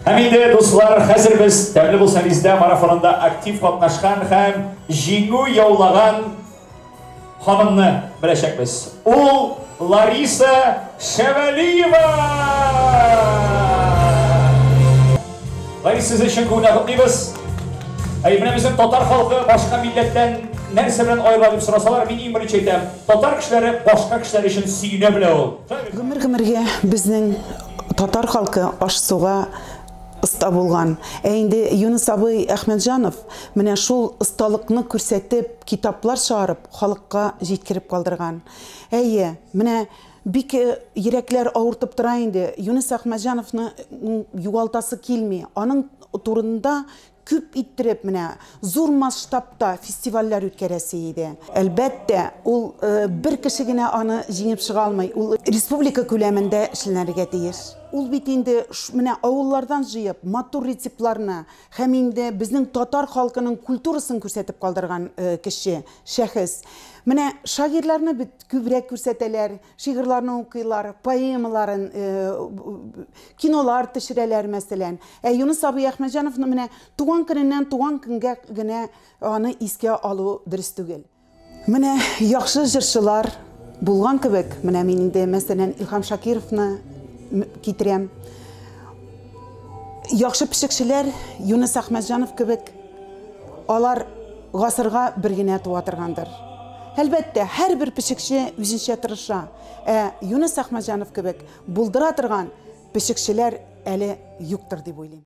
Һәм инде, дуслар, хәзер без Тәмле булсын Резидә марафонында актив катнашкан һәм җиңү яулаган ханымны беләчәкбез. Ул Лариса Шәвәлиева! Лариса, сезне чын күңелдән котлыйбыз. Әй, менә безнең татар халкы башка милләттән нәрсә белән аерыла дип сорасалар, мин иң беренче әйтәм, татар кешеләре башка кешеләр өчен сөенә белә ул. Гомер-гомергә безнең татар халкы аш-суга оста булган. Ә инде Юныс абый Әхмәтҗанов менә шул осталыкны күрсәтеп, китаплар чыгарып, халыкка җиткереп калдырган. Әйе, менә бик йөрәкләр авыртып тора инде. Юныс Әхмәтҗановны югалтасы килми. Аның турында күп иттереп менә зур масштабта фестивальләр үткәрәсе иде. Әлбәттә, ул бер кеше генә аны җиңеп чыга алмый. Ул республика күләмендә эшләнергә тиеш. Ул бит инде менә авыллардан җыеп, матур рецептларны һәм инде безнең татар халкының культурасын күрсәтеп калдырган кеше, шәхес. Менә шагыйрьләрне бит күбрәк күрсәтәләр, шигырьләрне укыйлар, поэмаларын, кинолар төшерәләр, мәсәлән. Ә Юныс абый Әхмәтҗановны менә туган көненнән туган көнгә генә аны искә алу дөрес түгел. Менә яхшы җырчылар булган кебек, менә мин инде, мәсәлән, Илһам Шакировны китерәм. Яхшы пешекчеләр Юныс Әхмәтҗанов кебек, алар гасырга бер генә туа торгандыр. Әлбәттә, һәрбер пешекче үзенчә тырыша. Ә Юныс Әхмәтҗанов кебек булдыра торган пешекчеләр әле юктыр дип уйлыйм.